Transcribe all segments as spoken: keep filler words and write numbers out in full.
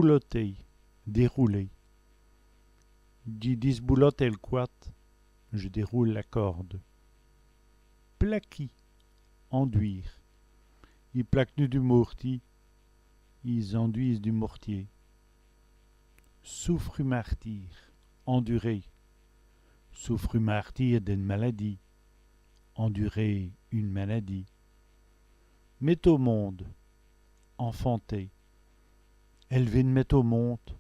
Bouloter, dérouler. Dji disboulote èl cwade, je déroule la corde. Plaquî, enduire. I plaqu'nut du môrtî, ils enduisent du mortier. Soufri martîre, endurer. Soufri martîre d'ène maladîye, endurer une maladie. Mète au monde, enfanter. Èle vén d' mète au monde,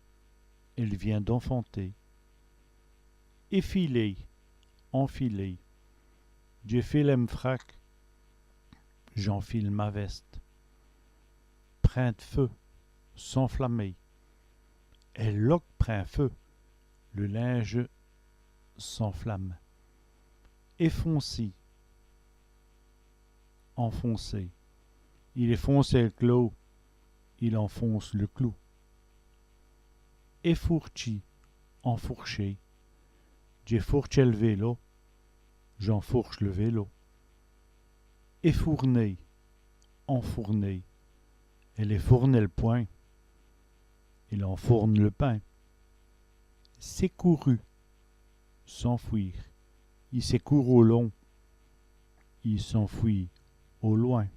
elle vient d'enfanter. Èfiler, enfiler. Dj'èfile èm frac, j'enfile ma veste. Prinde feu, s'enflammer. Èl loque prind feu, le linge s'enflamme. Èfoncî, enfoncer. Il èfonce èl clô, il enfonce le clou. Èfourtchî, enfourcher. Dj'èfourtche èl vélo, j'enfourche le vélo. Èfoûrner, enfourner. Èle èfoûrne èl pwin, elle enfourne le pain. S'ècouru, s'enfuir. I s'ècoûrt au lon, il s'enfuit au loin.